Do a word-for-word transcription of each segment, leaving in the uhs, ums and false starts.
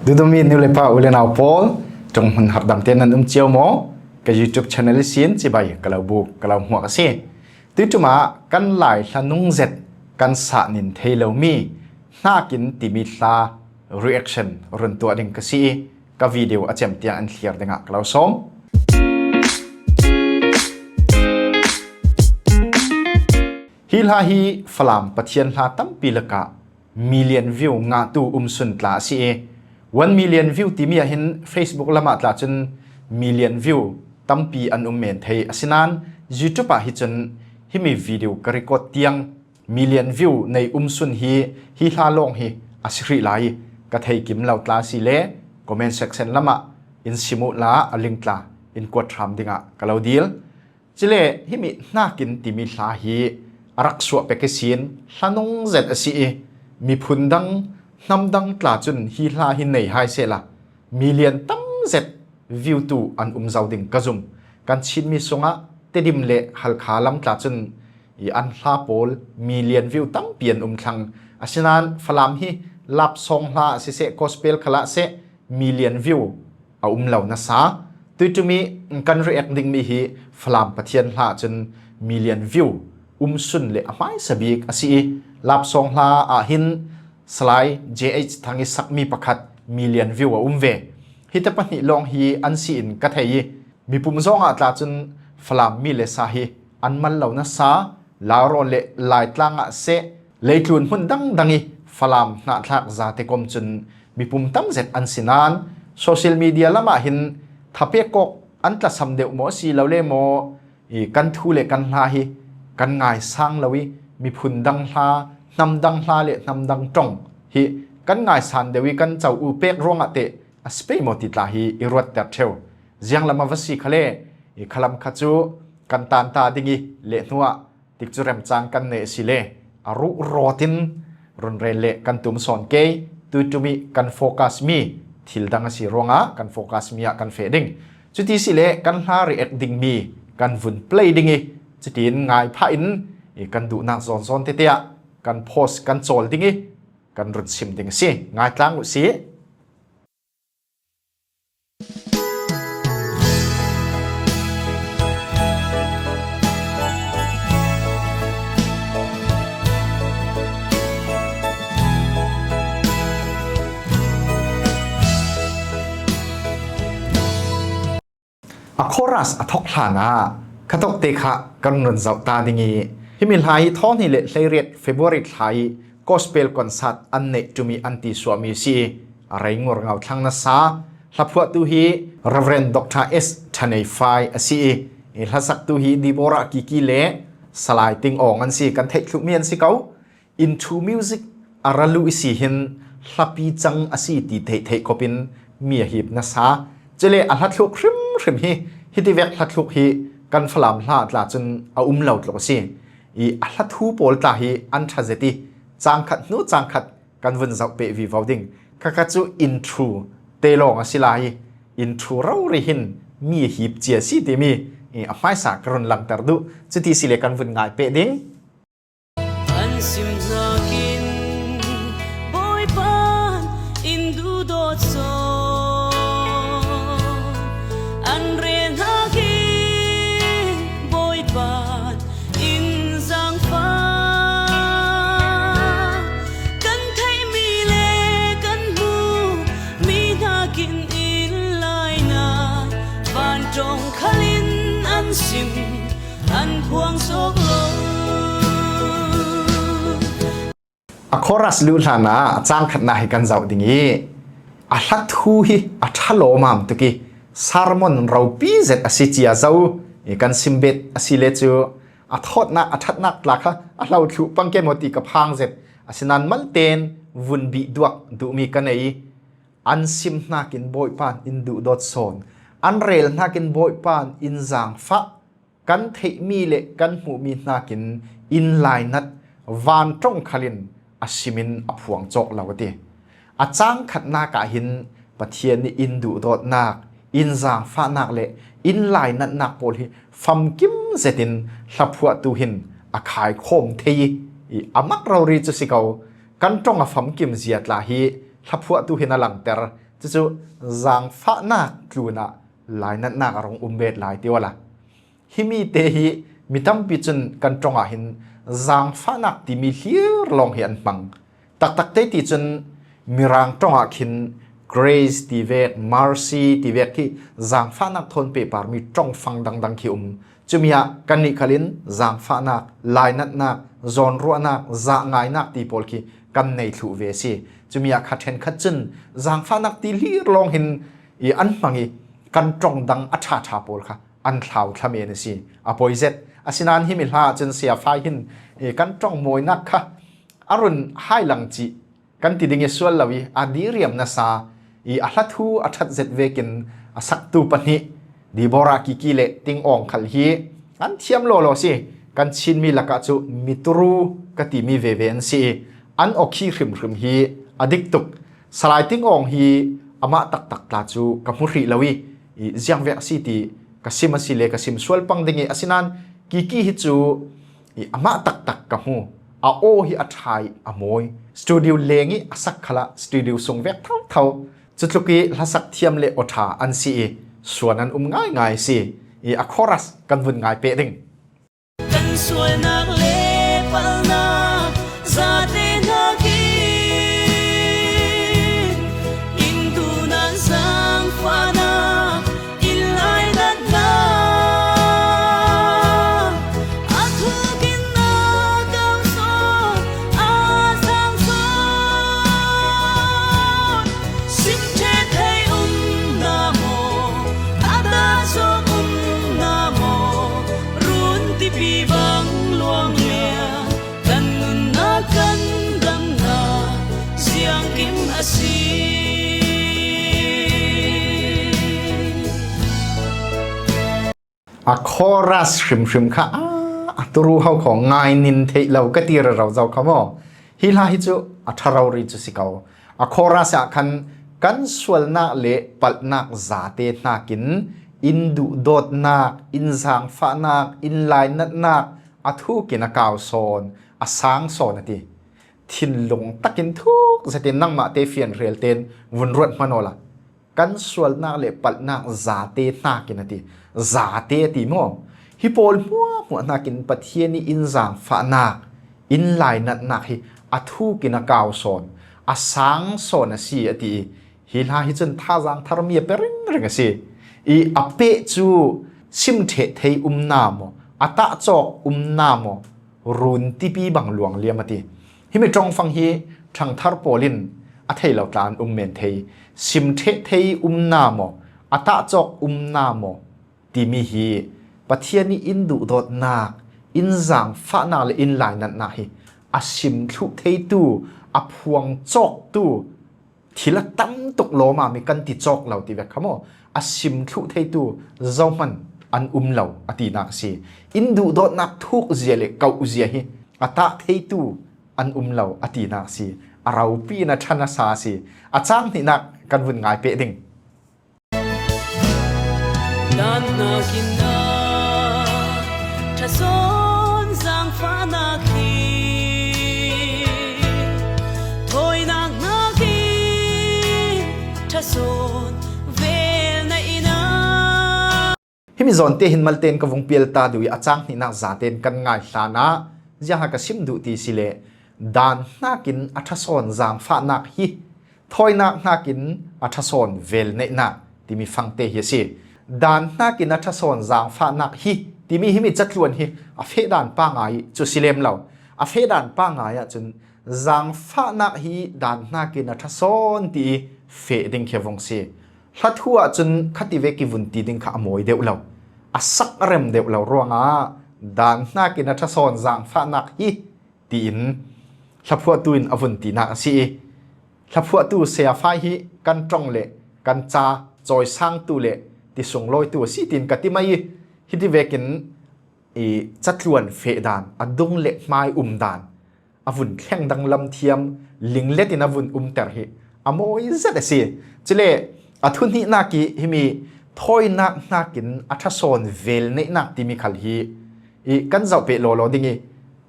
Dudumi nu le pa u le nau pawl, ṭong hmun harh dangte nan um cio maw? Ka YouTube channel i sin cibai ka lo buk, ka lo hmuak a si. Tuituma kan Lai hla nung zet kan sah nin thei lo mi Hnakin timi hla reaction run tuah ding ka si i, ka video a cem tiang an thliar dingah ka lo sawm. Hi hla hi Falam Pathian hla tampi lakah million view ngahtu um sun tla a si i, one million view timi ah hin Facebook lamah tla cun million view tampi an um men thei. Asinain YouTube ah hi cun himi video ka record tiang million view nei um sun hi, hi hla lawng hi a si hrih lai. Ka thei kim lo tla si le comment section lamah in sim uh la a link tla in kuat hram dingah ka lo dil. Cule himi Hnakin timi hla hi a rak suah pek ihsin hla nung zet a si i, miphun dang, hnam dang tla cun hi hla hi nei hai sehla million tam zet view tu an um zo ding ka zum. Kan Chinmi sungah Tedim le Halkha lam tla cun i an hla pawl million view tampi an um thlang. Asinain Falam hi love song hla a siseh, gospel khalah seh, million view a um lo nasa. Tuitumi kan react dingmi hi Falam Pathian hla cun million view um sun le a hmaisa bik a si i, love song hla ah hin Salai J H Thang i sakmi pakhat million view a um ve. Hite pahnih lawng hi an si in ka thei i, mipum zawngah tla cun Falam mi le sa hi an mal lo nasa. Laurawn le Laitlang ah seh, leitlun hmun dangdang i Falam hnahthlak zate kom cun mipum tam zet an si nain social media lamah hin thapek kawk an tlasam deuh maw a si lo le maw, i kan thu le kan hla hi kan ngaisang lo i, miphun dang hla, hnam dang hla le hnam dang ṭong hi kan ngaisan deuh i kan co u pek ruangah teh a si pei maw ti tla hi i ruatter ṭheu. Zianglam a va si khale, i khalam kha cu kan tanta ding i le hnuah tikcu remcang kan nei a si le a ruh rawt in runrel le kan tum sawn kei. Tuiṭum i kan focus mi thil dang a si ruangah kan focus mi ah kan feh ding. Cuti si le kan hla react dingmi kan vun play ding i, cutin ngai phah in i kan duhnak zawnzawn tete ah kan post kan cawl ding i kan run sim ding a si. Ngai tlang uh si. A chorus a thawk hlan ah khatawkte kha kan run zoh ta ding i, himi hla hi thawn hi le hleiriat February thla i gospel concert an neih ṭum i an ti suahmi si i, a rei ngur ngau thlang nasa. Hlaphuahtu hi Reverend Doctor S Thanei Fai a si i, i hlasaktu hi Deborah Kiki le Salai Ting Awng an si, kan theih thluhmi an si ko. Into music a ra luh i si hin hlapi cang a si ti theih theih khop in mi a hip nasa. Cule a hlathluk hrimhrim hi, hiti vek hlathluk hi kan Falam hla tla cun a um lo tluk a si. I a hlathu pawl tla hi an ṭha zet i, cangkhat hnu cangkhat kan vun zoh peh vivo ding. Khakha cu intro te lawng a si lai i, intro rori hin mi a hip cia a si timi i a hmaisa ka run langter duh. Cuti si le kan vun ngai peh ding. An sim hnakin Bawipan in duhdawt sawn, an rel hnakin Bawipan in zaangfah, kan theihmi le kan hmuhmi hnakin in lainat, vanṭong khalin an sim, an phuang sawk lo. A chorus luh hlan ah a cang khatnak hi kan zoh ding i, a hlathu hi a ṭha lawmam tuk i, sermon ropi zet a si cia zo i, kan simbet a si le cu a thawtnak a ṭhatnak tla kha a hlo thluh pang ke maw ti ka phang zet. Asinain malten vun bih duak duhmi ka nei i, an sim hnakin Bawipan in duhdawt sawn, an rel hnakin Bawipan in zaangfah, kan theihmi le kan hmuhmi hnakin in lainat, vanṭong khalin a simin a phuang cawk lo a ti. A cang khatnak ah hin Pathian nih in duhdawtnak, in zaangfahnak le in lainatnak pawl hi famkim zetin hlaphuahtu hin a khaikhawm thei i, a mak rori cu si ko. Kan ṭong a famkim zia tla hi hlaphuahtu hin a langter, Cucu zangfahnak tlunah lainatnak a rung um bet lai ti awla. Himi te hi mi tampi cun kan ṭongah hin zangfahnak timi hlir lawng hi an hmang. Taktak te ti cun Mirang ṭongah khin grace ti vek, mercy ti vek khi zangfahnak thawn pehparmi ṭongfang dangdang khi um. Cumi ah kannih khalin zangfahnak, lainatnak, zawnruahnak, zahngainak ti pawl khi kan nei thluh ve a si. Cumi ah kha ṭhenkhat cun zangfahnak ti hlir lawng hin i an hmang i kan ṭong dang a ṭha ṭha pawl kha an thlau thlamen a si. A poi zet. Asinain himi hla ahcun Siafai hin i kan ṭong mawinak kha a run hai lang cih kan ti ding i sual lo i a diriam nasa i a hlathu a ṭhat zet vekin a saktu pahnih Deborah Kiki le Ting Awng khal hi an thiam lawlaw si. Kan Chinmi lakah cu mituru ka timi veve an si i an awkhi hrimhrim hi a dik tuk. Salai Ting Awng hi amah taktak tla cu ka hmu hrih lo i, i ziangvek a si ti ka sim a si le ka sim sual pang ding i asinain Kiki hi cu i amah taktak ka hmu. A aw hi a ṭha i a mawi. Studio leng i a sak khalah studio sung vek thotho. Cutluk i hlasak thiam le aw ṭha an si i suan an um ngaingai si i a chorus kan vun ngai peh ding. Kan sualnak le palhnak zate hnakin in duhnak zangfahnak in lainatnak a thukin a kau sawn a sang sawn. Sim ṭheh thei um hna maw? A tahcawk um hna maw? Run tipi bang luang le kan nunnak kan damnak ziangkim a si. A chorus hrimhrim kha a, a turu ho kho ngai nin theih lo ka ti rero zo kho maw? Hi hla hi cu a ṭha rori cu si ko. A chorus ah khan kan sualnak le palhnak zate hnakin in duhdawtnak, in zangfahnak, in lainatnak a thukin a kau sawn, a sang sawn a ti. Thinlung takin thuk zetin nangmah te fianhrel tein vun ruat hmanh awla. Kan sualnak le palhnak zate hnakin a ti. Zate a ti maw? Hi pawl hmuahhmuah hnakin Pathian i in zangfahnak, in lainatnak hi a thukin a kau sawn, a sang sawn a si a ti i hi hla hi cun thazaang tharmi a pe ringring a si. I a peh cu sim ṭheh thei um hna maw? A tahcawk um hna maw? Run tipi bang luang liam a ti. Himi ṭongfang hi ṭhangthar pawl in a thei lo tla an um men thei. Sim ṭheh thei um hna maw? A tahcawk um hna maw? Timi hi Pathian i in duhdawtnak, in zangfahnak le in lainatnak hi a sim thluh theitu, a phuang cawktu, thil a tam tuk lawmami kan ti cawk lo ti vek kha maw? A sim thluh theitu zohman an um lo a tinak a si. In duhdawtnak thuk zia le kauh zia hi a tah theitu an um lo a tinak a si. A ropi in a ṭha nasa a si. A cang hnihnak kan vun ngai peh ding. Dan hnakin a ṭha sawn zangfahnak hi thawinak hnakin ṭha sawn vel na in a. Himi zawn te hin malte in ka vung pial ta duh i a cang hnihnak zaten kan ngai hlan ah ziaha ka sim duh ti si le dan hnakin a ṭha sawn zangfahnak hi thawinak hnakin a ṭha sawn vel neihnak timi fangte hi a si. Dan hnakin a ṭha sawn zangfahnak hi timi himi catluan hi a feh dan pangai cu si lem lo. A feh dan pangai ahcun zangfahnak hi dan hnakin a ṭha sawn ti i feh ding khi a vung si. Hlathu ahcun khati vek i vun ti ding kha a mawi deuh lo. A sak a rem deuh lo ruangah dan hnakin a ṭha sawn zangfahnak hi tiin hlaphuahtu in a vun tinak a si i, hlaphuahtu Siafai hi kan ṭong le kan ca cawisangtu le ti sunglawitu a si tiin ka ti mai i, hiti vekin i catluan feh dan, a dung le hmai um dan, a vun thleng danglam thiam, linglet in a vun umter hi a mawi zet a si. Cule a thuhnihnak i himi thawinak hnakin a ṭha sawn vel neihnak timi khal hi i kan zoh peh lawlaw ding i,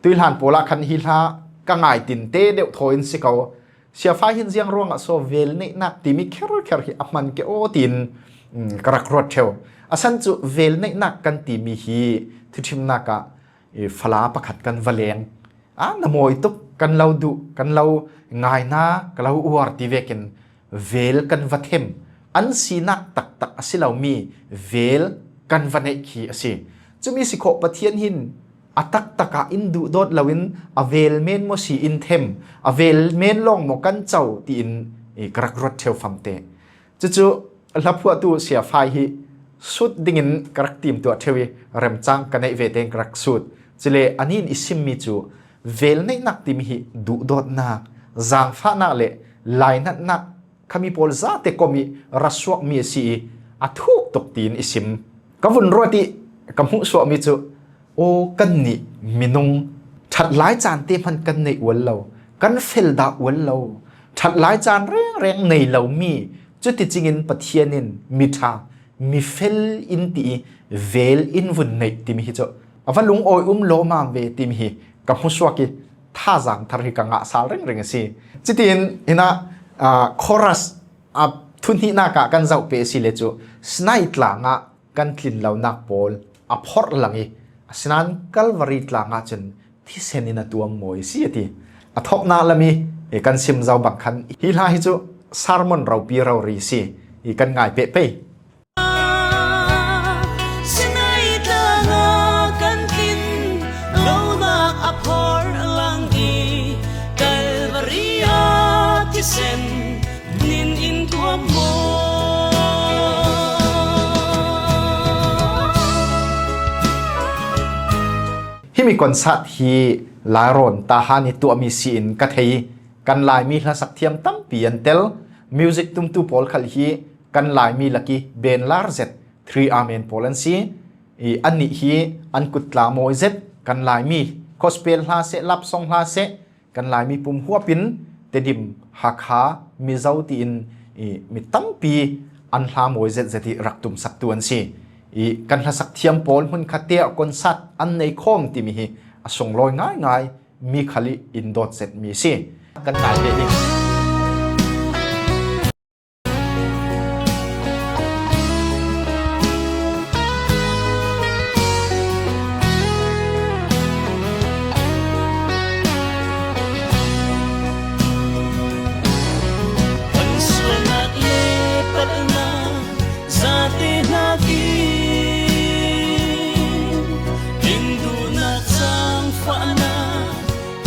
tuihlan pawl ah khan hi hla ka ngai tinte deuh thawi in si ko. Siafai hin ziang ruangah so vel neihnak timi kherkher hi a hman ke aw tiin, um, ka rak ruat ṭheu. A san cu vel neihnak kan timi hi thuṭhimnak ah, i, fala pakhat kan va leng. A, na mawi tuk, kan lo duh, kan lo ngaina, ka lo uar ti vekin vel kan va them. An sinak taktak a si lomi vel kan va neih khi a si. Cumi si khawh Pathian hin a taktak ah in duhdawt loin a vel men maw si in them, a vel men lawng maw kan co tiin, i, ka rak ruat ṭheu famte. Cucu hlaphuahtu Siafai hi sut dingin ka rak timtuah ṭheu i remcang ka neih ve tein ka rak sut. Cule anin i simmi cu vel neihnak timi hi duhdawtnak, zaangfahnak le lainatnak khami pawl zate kom i ra suakmi a si i a thuk tuk tiin i sim. Ka vun ruat i ka hmuhsuahmi cu, aw, kannih minung ṭhat lai caan te hman kan neih ual lo, kan fel dah ual lo, ṭhat lai caan rengreng nei lomi, cuticingin Pathian in mi ṭha, mi fel in ti i vel in vun neih timi hi cu a va lungawi um lawmam ve timi hi ka hmusuak i thazaang thar hi ka ngah sal ringring a si. Cutiin hinah, aa, chorus a thuhnihnak ah kan zoh peh a si le cu Sinai tlang ah kan tlin lonak pawl a phorh lang i, asinain Kalvari tlang ah cun thisen in a tuam mawi a si a ti. A thawknak lam i, i kan sim zo bang khan hi hla hi cu sermon ropi rori a si i kan ngai peh pei. Sinai tlang ah kan tlin lonak a phorh lang i, Kalvari ah thisen nin in tuam maw? Himi concert hi Lairawn Tahan i tuahmi si in ka thei. Kan Laimi hlasak thiam tampi an tel. Music tumtu pawl khal hi kan Laimi lak i benlar zet Three Amen pawl an si. I, annih hi an kut tla mawi zet, kan Laimi gospel hla seh, love song hla seh, kan Laimi pum huap in Tedim, Hakha, Mizo tiin, i, mi tampi an hla mawi zet zet i rak tumsaktu an si. I, kan hlasak thiam pawl hmunkhat te ah concert an nei khawm timi hi a sunglawi ngaingai, mi khal i in dawt zetmi a si. Kan ngai ve ding. Kan sualnak le palhnak zate hnakin, in duhnak, zaangfahnak,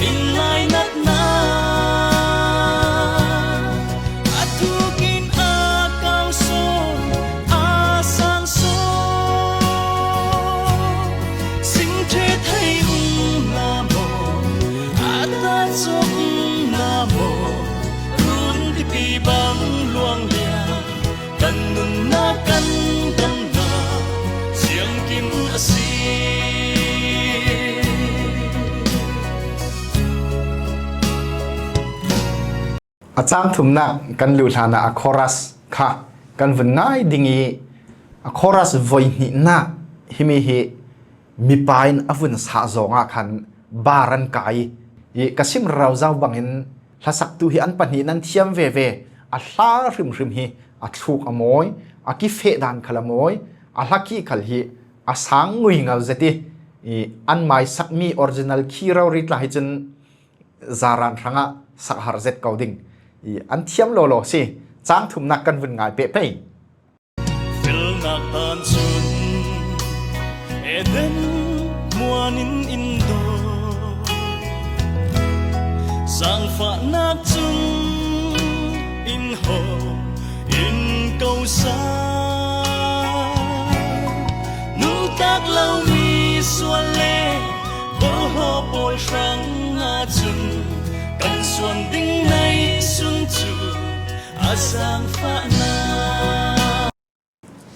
in lainatnak a thuk in a kau sawn, a sang sawn. Sing ṭheh thei um hna maw? A ta cawk um hna maw? Run tipi bang luang liang kan nunnak kan damnak siangkim a si. A cang thumnak kan luh hlanah a chorus kha kan vun ngai ding i, a chorus voihnihnak himi hi mipa in a vun sah zongah khan bar an kai i, ka sim rau zau bangin hlasaktu hi an pahnih nan thiam veve, a hla hrimhrim hi a thluk a mawi, a kifeh dan khal a mawi, a hlakih khal hi a sang ngui ngau zet i, i an maisakmi original key rori tla hi cun zaran hrangah sak har zet ko ding i an thiam lawlaw si. Cang thumnak kan vun ngai pehpei. Felnak tan cun Eden hmuan in in dawh, zaangfahnak cun in hawh in ko sa. Nuntak lomi sual le bawlhhlawh pawl hrangah cun kan suan ding neihsun cu a zaangfahnak.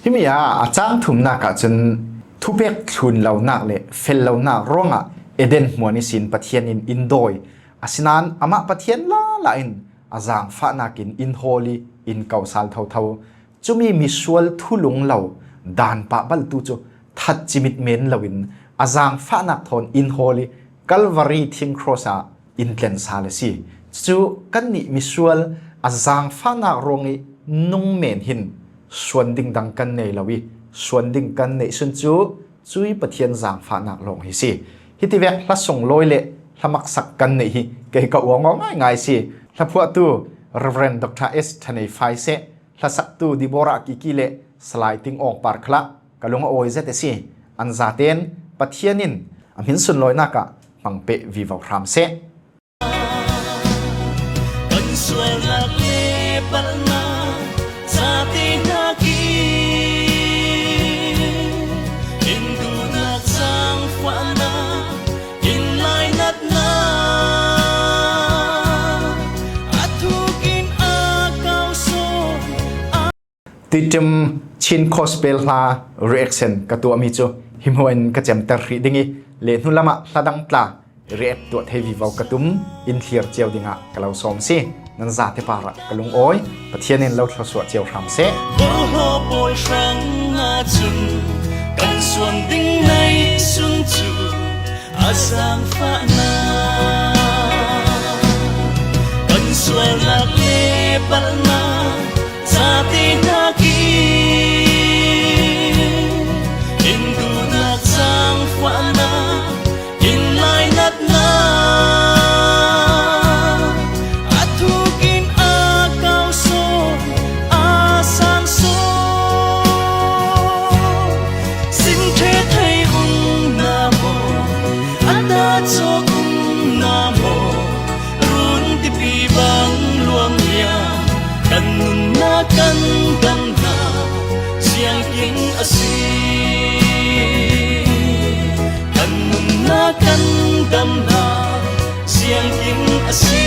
Himi ah a cang thumnak ah cun thupek thlun lonak le fel lonak ruangah Eden hmuan ihsin Pathian in in dawi. Asinain amah Pathian lala in a zaangfahnak in in hawl i in ko sal thotho. Cumi misual thulung lo dan pahbaltu cu that cimit men loin a zaangfahnak thawn in hawl i Kalvari thing cross ah in tlen sal a si. Cucu kannih misual a zangfahnak ruang ih nungmen hin suan ding dang kan nei lo ih, suan ding kan neih sun cu cui Pathian zangfahnak lawng hi si. Hitivek hla sunglawi le hla maksak kan neih hi kei ka uang aw ngaingai si. Hla phuahtu Reverend Doctor S Thanei Fai seh, hlasaktu Deborah Kiki le Salai Ting Awng Par khalah ka lung a awi zet a si. An zaten Pathian in a hminsun lawinak ah hmang peh vivo hram seh. Kan sualnak le palhnak zate hnakin in duhnak zangfahnak in lainatnak a thukin a kau sawn. Tuiṭum Chin Gospel hla reaction ka tuahmi cu hi hmuah in ka cemter hrih ding ih, le hnulam ah hla dang tla react tuah thei vivo ka tum, in thlir cio dingah ka lo sawm si. Nan zate parah ka lungawi, Pathian in lo thluasuah cio hram seh. Bawlhhlawh pawl hrangah cun kan suan ding neih sun cu a zangfahnak, kan sualnak le palhnak zate hnakin in duhnak zangfahnak in lainatnak a thukin a kau sawn, a sang sawn. Sin ṭheh thei um na maw, a dah cawk um na maw, run tipi bang luang liang kan nunnak kan damnak siangkim a si. Kan nunnak kan damnak siangkim a si.